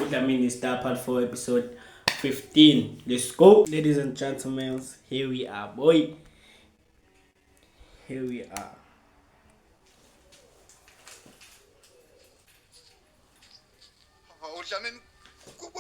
uDlamini Star Part 4 episode 15. Let's go. Ladies and gentlemen, here we are, boy. Here we are. Hawu Dlamini,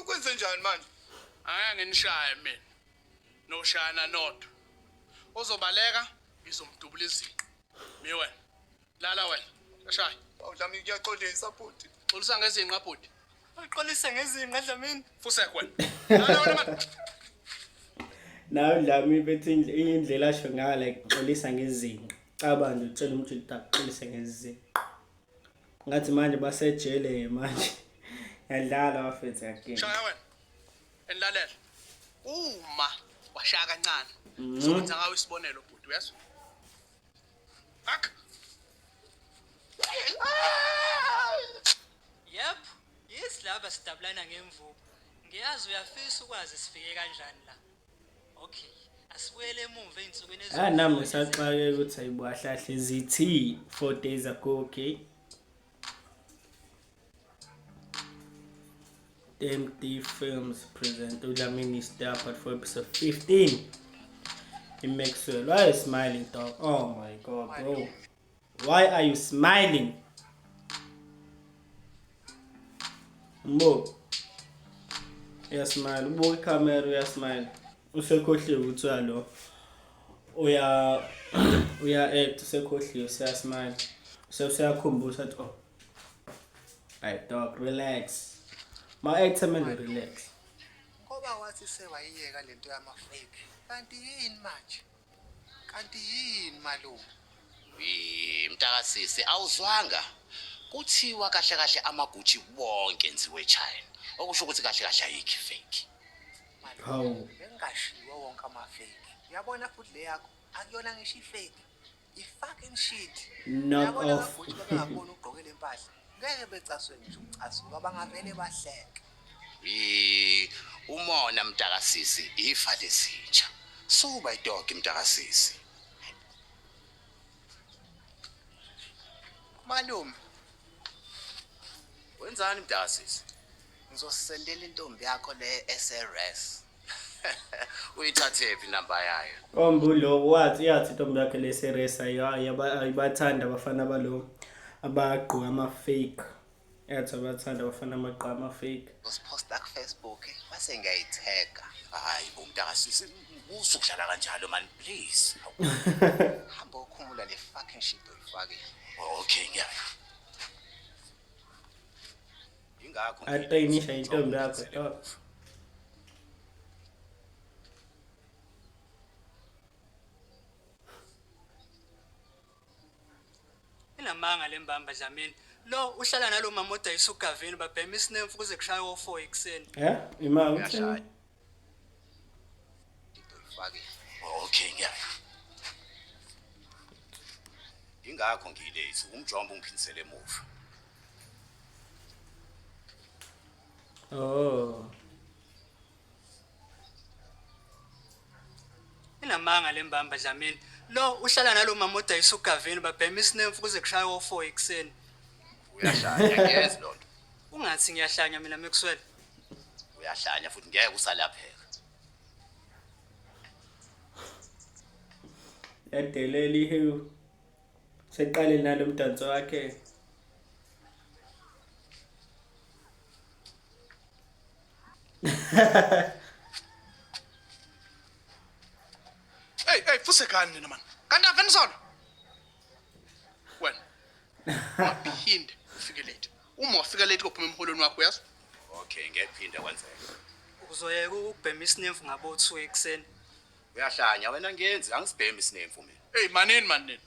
kwenze njani manje? Angeke nginishaye mina. Noshayana nodwa. Ozobaleka ngizomdubula izinqa. Mi wena. Lala wena. Shaya. Hawu Dlamini, kuyaxolisa bhuti. Xolisa ngezinqa bhuti. Uxolise ngezinqa, Dlamini. Fusek wena. Lala wena man. Nawe Dlamini bethi indlela asho ngayo, like, xolisa ngezinqa. Cabanga nje utshela umuntu ukuthi akuxolise ngezinqa. Ngathi manje basejele manje. Yadlala bafethu again. Shaya wena. Enilalela. Uma washaya kancane. Ngizokwenza ngawe isibonelo bhuti, uyezwa? Ak. Yep, yisilaba sidabulana ngemvubu. Ngiyazi uyafisa ukwazi sifike kanjani la. Okay, asibuyele emuva ey'nsukwini. Ah, nami ngisaxake ukuthi ayibo, ahlahle zithi 4 days ago, okay. MD Films present uDlamini Star Part 4 episode 15. Maxwell, why are you smiling, dog? Oh my God, bro. Why are you smiling? Mbo. Uyasmile, ubuka ikhamera uyasmile. Usekhohliwe ukuthi uyalo. Uya act, usekhohliwe, useyasmile. Useyakhumbula ukuthi, oh. Hey dog, relax. Ma actor man, relax. Ngoba wathi sewayiyeka lento yama-fake. Kanti yini manje? Kanti yini, malume? Mntakasisi, awuzwanga? Kuthiwa kahle kahle amaGucci wonke enziwe eChina. Okusho ukuthi kahle kahle ayikho fake. Hawu. Malume, bengashiwo wonke ama-fake. Uyabona futhi le yakho akuyona ngisho i-fake. I-fucking shit. Knock Uyabona off. kaGucci bengaboni ugqoke le mpahla. Ngeke becaswe ngisho ukucasuka, bangavele bahleke. Umona mntakasisi ifa lezinja. Suba idog, mntakasisi. Malume, Wenzani, mntakasisi? ngizosendela intombi yakho le SRS. Uyithathephi inamba yayo? Kombulo wathi yathi intombi yakhe le serious ayibathanda abafana balo abagqoka ama fake. Yathi abathanda abafana abagqoka ama fake. Ngizosiphosta ku-Facebook bese ngiyayithega. Hayi bo, mntakasisi, usukudlala kanjalo man, please. Hamba ukhumula le fucking shit oyifakile. Okay, ngiyaya. Ingakho Atrayinisha intombi yakho, dog. Inamanga le mbamba, Dlamini. Lo uhlala nalo mama odayisa ugavini, babhema isinemfu kuze kushaye o-4 ekuseni. Eh? Ima uthini? Uyashaya. Shit oyifakile. Okay, ngiyaya. Ingakho ngilate, umjombo ungiphindisele emuva. Oh. Inamanga le mbamba, Dlamini. Lo uhlala nalo mama odayisa ugavini, babhema isinemfu kuze kushaye o-4 ekuseni. Uyahlanya, ngiyazi lonto. Ungathi ngiyahlanya mina, Maxwell. Uyahlanya futhi ngeke usalapheka. Yadelela ihewu. Seqale nalo mdanso wakhe. Hey, hey, fusekani nina man. Kanti ave nisolo. Wena. Ungaphinde ufike late. Uma wafika late kophuma emholweni wakho, uyazi? Okay, ngeke kuphinde kwenzeke. Uzoyeka ukubhema isinemfu ngabo-2 ekuseni. Uyahlanya wena, ngenzi angisibhemi isinemfu mina. Hey, manini manini.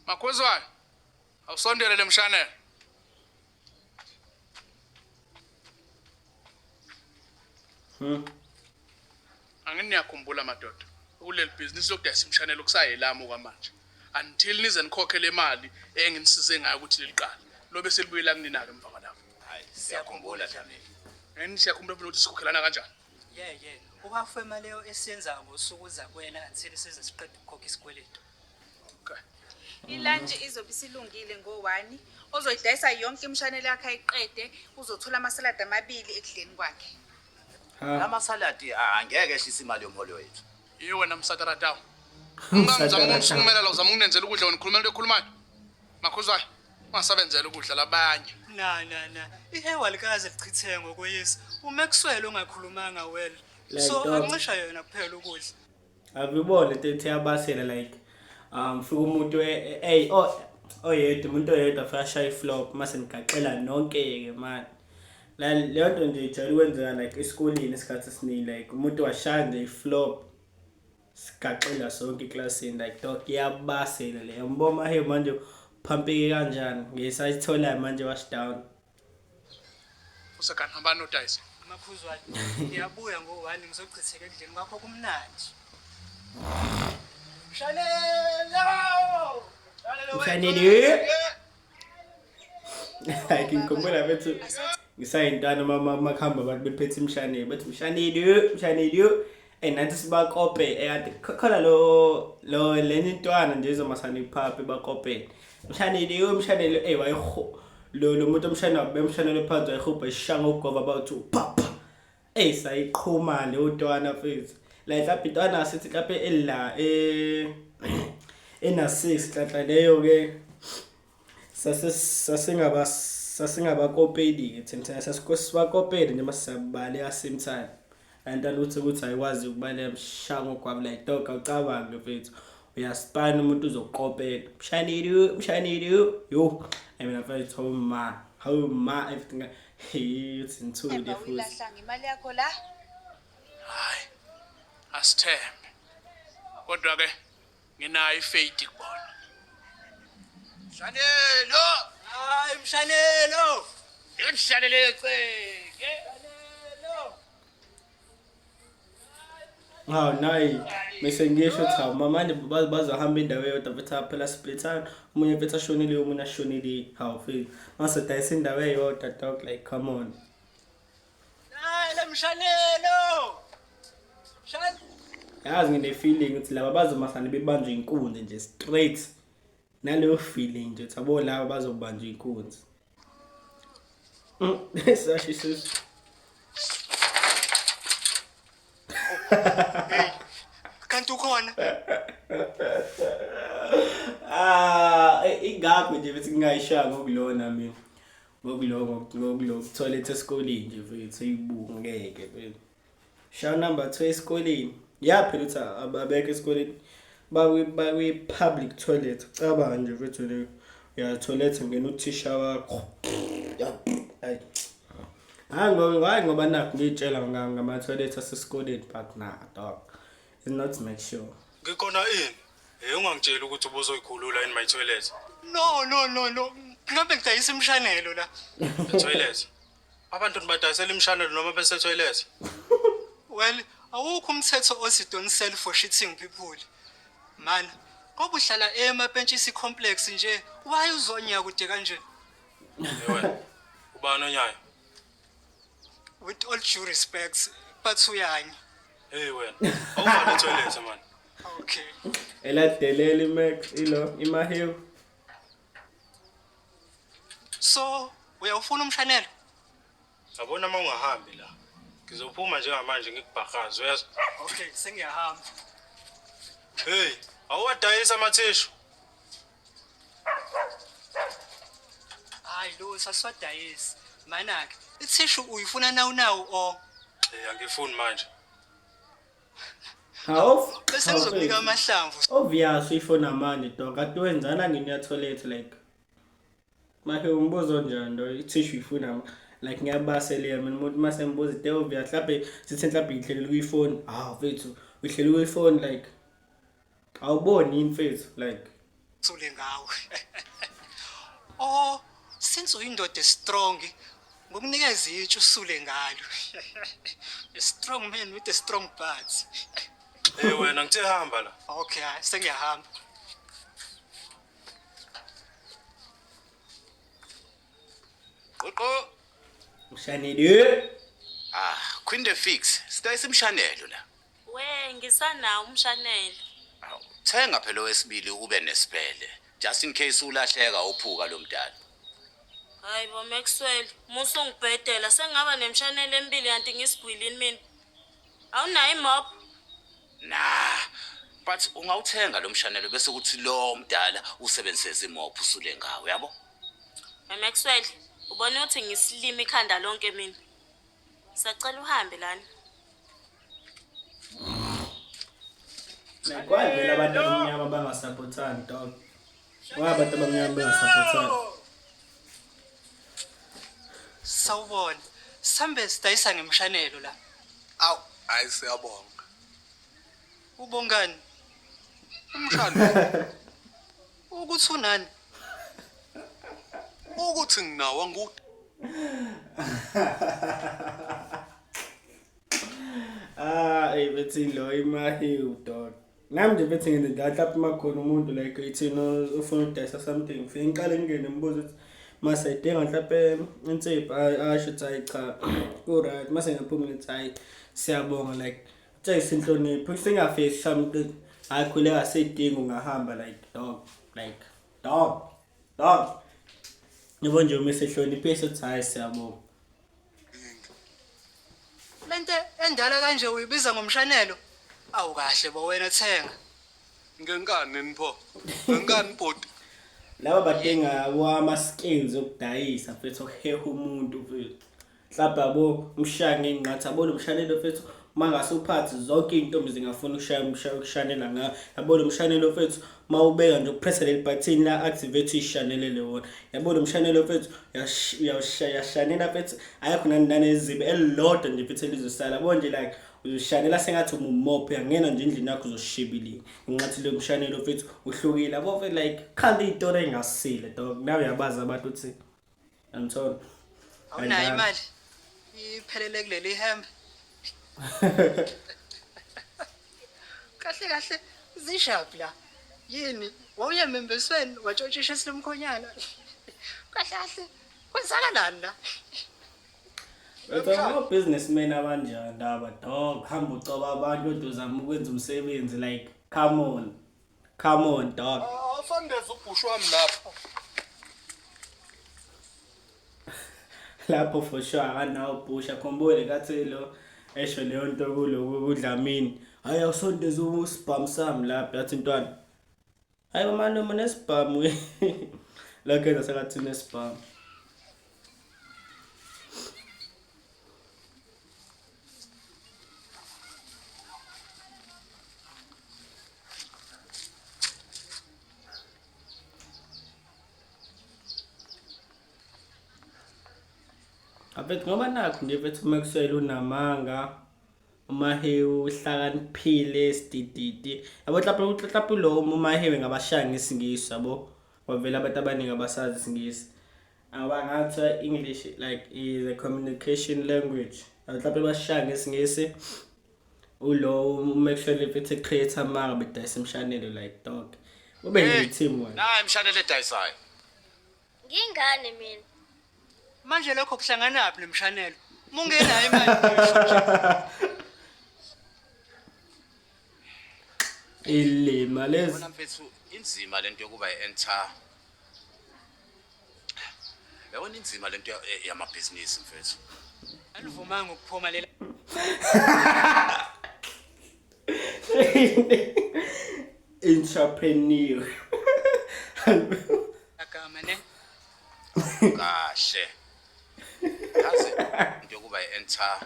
Makhuzwayo. Awusondele lemshanelo. Angini niyakhumbula madoda. Kuleli business lokudayisa imshanelo kusayelami kwamanje. Until nize nikhokhe le mali enginisize ngayo ukuthi leliqala. Lobe selibuyela kunina ke emva kwalapho. Hayi, siyakhumbula, Dlamini. Ngani siyakhumbula futhi ukuthi sikhokhelana kanjani. Ye, uhafu wemali leyo esiyenzayo ngosuku uza kuwena until size siqede ukukhokha isikweletu. Okay. Ilantshi izobe isilungile ngo-1. Ozoyidayisa yonke imshanelo yakhe ayiqede, uzothola amasaladi amabili ekudleni kwakhe. Ha. Lamasaladi angeke ehlise imali yomholo wethu. Yiwe wena msataratawu. Ungangizama ukunisukumela la uzama ukunenzela ukudla wena ukhuluma into ekhulumayo. Makhuzwayo, ungasabenzela ukudla labanye. Na na na, ihewa likaze lichitheke ngokweyisa. UMaxwell ongakhulumanga well. Like So dog. ancisha yena kuphela ukudla. Avibona into ethi yabasela like fika umuntu ey oh oyedwa umuntu oyedwa afika ashaya iflop mase nigaxela nonke-ke mani. La leyo nto nje ijwayele ukwenzeka like esikoleni isikhathi esiningi like umuntu washaya nje iflop sigaxela sonke eklasini like dog iyabasela leyo mboma hey manje phampeke kanjani ngesayitholayo manje wash down. Usegani hambani nodayisa. Makhuzwayo, ngiyabuya ngo-1 ngizochitheka ekudleni kwakho kumnandi. Shanelo! Mshanelo. Like ngikhumbula bethu ngisayintwana makuhamba abantu bephethe imshanelo bathi mshanelo mshanelo and nathi sibakope ekade khona lo lenye intwana nje izomasana iphaphe bakopele mshanelo mshanelo ey wayiho lo muntu omshana bemshanelo phansi wayihubha ishanga ukugova about pa pa ey sayiqhuma leyo ntwana mfethu la mhlawumbe intwana sithi mhlawumbe ela ena 6 nhlanhla leyo ke sase sasingaba sasingabakopeli ke thina sasibakopeli nje masisabaleka same time lantwana ukuthi ayikwazi ukubaleka mshaya ngogwavu like dog awucabange mfethu uyaspana umuntu uzokukopela mshanelo mshanelo yo I mean mfethu how ma how ma everything hey uthi ngithule Emva futhi uyilahlanga imali yakho la. Hayi. Asithembe. Kodwa ke nginayo ifaith kubona. Shanelo! Hayi mshanelo! Ushanele ceke. Hawu nayi bese ngisho ukuthi hawu manje bazohamba indawo eyodwa futhi phela splithana omunye mfethu ashonile omunye ashonile hawu mfethu masedayisa indawo eyodwa dog like come on. Hayi le mshanelo! Shan Yazi ngine-feeling ukuthi laba bazomasane bebanjwe inkunzi nje straight naleyo feeling nje ukuthi abo laba bazobanjwa inkunzi. Sasho isisu. Kanti ukhona? Ah, ingakho nje bethi ngingayishaya ngokulona mina. Ngokulo ngokulo toilet esikoleni nje mfethu eyibuku ngeke mfethu. Shaya number 2 esikoleni. Ya phela ukuthi abekho esikoleni. Bakwi public toilet. Ucabanga nje mfethu le uya toilet ngena uthisha wakho. Hayi. Hayi ngoba nakho ngiyitshela ngama toilet asesikoleni but nah dog. It's not to make sure. Ngikhona ini? Hey ungangitsheli ukuthi ubuzoyikhulula in my toilet. No no no no. Ngabe ngidayisa imshanelo la. The toilet. Abantu nibadayisela imshanelo noma bese toilet. Well, awukho umthetho othi don't sell for shitting people. Man, ngoba uhlala emapentshisi complex nje, why uzonya kude kanje? Hey wena. Ubani onyayo? With all due respect, but uyanya. Hey wena. Awuvale toilet man. Okay. Eladelela iMax ilo iMahewu. So, uyawufuna umshanelo? Yabona uma ungahambi la. Ngizophuma njengamanje ngikubhahaze uyazwa? Okay, sengiyahamba. Hey, awuwadayisa amathishu. Hayi lo sasiwadayisi. Manake, ithishu uyifuna now now or Hey, angifuni manje. Hawu. bese ngizokunika amahlamvu. Obvious uyifona manje dog. Kade wenzana ngini ya toilet like. Make umbuzo njani lo ithishu uyifuna like ngiyabaselela mina umuntu mase ngibuza into obvious mhlawumbe sithi mhlawumbe ngihlelele kuyifoni. Hawu mfethu uhleli kuyifoni like awuboni yini mfethu like Sule ngawe. Oh, since uyindoda strong, ngokunikeza itshe usule ngalo. A strong man with a strong butt. Hey wena ngithe hamba la. Okay, hayi sengiyahamba. Qoqo. Mshanelo. Ah, Queen the Fix. Sidayisa imshanelo la. We ngisanawo umshanelo. Awu, thenga phela owesibili ube nesipele. Just in case ulahleka uphuka lo mdala. Hayi bo Maxwell, musu ngibhedela sengaba nemshanelo emibili kanti ngisigwilini mina. Awunayo imop? Nah, but ungawuthenga lo mshanelo bese kuthi lo mdala usebenzise imophu usule ngawo, yabo? Maxwell, ubona ukuthi ngisilima ikhanda lonke mina. Sacela uhambe lana. Like why vele abantu abamnyama bangasupportani dog? Why abantu abamnyama bengasupportani? Sawubona. Sambe sidayisa ngemshanelo la. Awu, hayi siyabonga. Ubongani? Umshana Ukuthi unani? ukuthi nginawo ngu Ah, ey bethi lo imahiw dog. Nami nje bethi ngine mhlawumbe uma khona umuntu like ithina ufuna ukudayisa something, ngifike ngiqale ngingene ngibuze ukuthi mase idinga mhlawumbe insipho, asho ukuthi hayi cha, ku-right. Mase ngiyaphuma ngithi hayi siyabonga like tshengisa inhlonipho. Singafiki mhlawumbe hayi khuleka siyidinga ungahamba like dog, like dog, dog. Yabo nje uma esehloniphisa uthi hayi siyabonga. Lento endala kanje uyibiza ngomshanelo? Awu kahle bo wena thenga. Ngenkani nipho. Ngenkani bhuti. Laba badinga ama-skills okudayisa mfethu, okuheha umuntu mfethu. Mhlawumbe yabo umshaya ngey'nqatha yabo lo mshanelo mfethu, uma ngase uphathe zonke iy'ntombi zingafuna ukushaya ukushanela ngayo. Yabo lo mshanelo mfethu, uma ubeka nje upressa leli button la activate uyishanelele wona. Yabo lo mshanelo mfethu, uyashanela mfethu, ayikho nanezibi elilodwa nje mfethu elizosala. Yabo nje like uzoshanela sengathi umumopho, uyangena nje endlini yakho uzoshibilika. Ngenxathi lo mshanelo mfethu uhlukile. Yabo mfethu like khanda iy'tori ey'ngasile dog. Nawe uyabazi abantu ukuthi angithola. Awunayo imali? Iphelele kuleli hembe. Kahle kahle zishaphi la? Yini? Wawuye emembesweni watshontshisha esinomkhonyana. Kahle kahle kwenzakalani la? But ama-businessmen abanjani laba dog, hamba ucoba abantu kodwa uzama ukwenza umsebenzi like come on. Come on dog. Awusondeza ubhushu wami lapha. Lapho for sure akanawo ubhusha. Khumbule kathi lo esho leyo nto kuloku kuDlamini. Hayi awusondeza usibhamu sami lapha, yathi ntwana. Hayi malume unesibhamu. Lokho enza sengathi unesibhamu. Mfethu ngoba nakho nje mfethu uMaxwell unamanga, uMahewu uhlakaniphile sidididi. Yabo mhlawumbe mhlawumbe lo uMahewu ngabashaya ngesiNgisi yabo. Kwavela abantu abaningi abasazi isiNgisi. Ngoba ngathiwa English like is a communication language. Mhlawumbe bashaya ngesiNgisi. Ulo uMaxwell mfethu create amanga bedayisa imshanelo like dog. Ube nje team wena. Nayi imshanelo edayisayo. Ngingane mina. Manje lokho kuhlanganaphi nemshanelo? Mungenayo imali ngisho nje. Ilima lezi. Yabona mfethu inzima lento yokuba i-enter. Yabona inzima lento yamabhizinisi mfethu. Alivumanga ukuphuma lela. Entrepreneur. Agama ne. Kahle. Yazi into yokuba i-enter.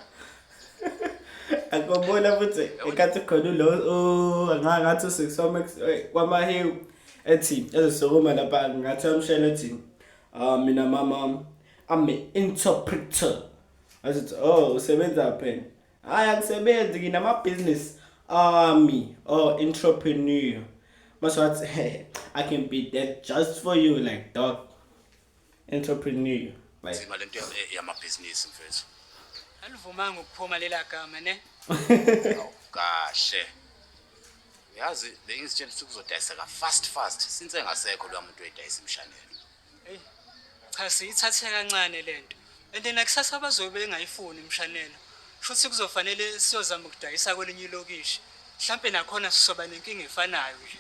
Akubona futhi enkathi khona lo ngathi uSix kwaMahewu ethi ezosukuma lapha ngathi amshela ethi mina mama I'm an interpreter. Athi oh usebenza phela. Hayi angisebenzi nginama business ami oh entrepreneur. Mase wathi I can be that just for you like dog. Entrepreneur. Like Inzima lento yamabhizinisi mfethu. Alivumanga ukuphuma lela gama ne. Kahle. Yazi bengizitshela ukuthi kuzodayiseka fast fast since engasekho lo muntu oyidayisa imshanelo. Hey. Cha siyithathe kancane lento. And then nakusasa bazobe bengayifuni imshanelo. Shuthi kuzofanele siyozama ukudayisa kwelinye ilokishi. Mhlambe nakhona sizoba nenkinga efanayo nje.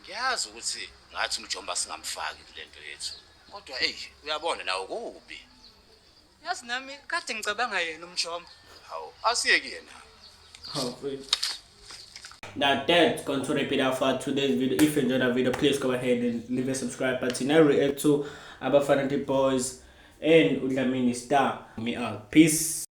Ngiyazi ukuthi ngathi umjomba singamfaki kule nto yethu. Kodwa eyi, uyabona nawo kubi. Yazi nami kade ngicabanga yena umjomba. Hawu, asiyeki yena. Oh, wait. Now that's going to wrap it up for today's video. If you enjoyed that video, please go ahead and leave a subscribe button. I react to Abafana Boys and uDlamini Star. Me out. Peace.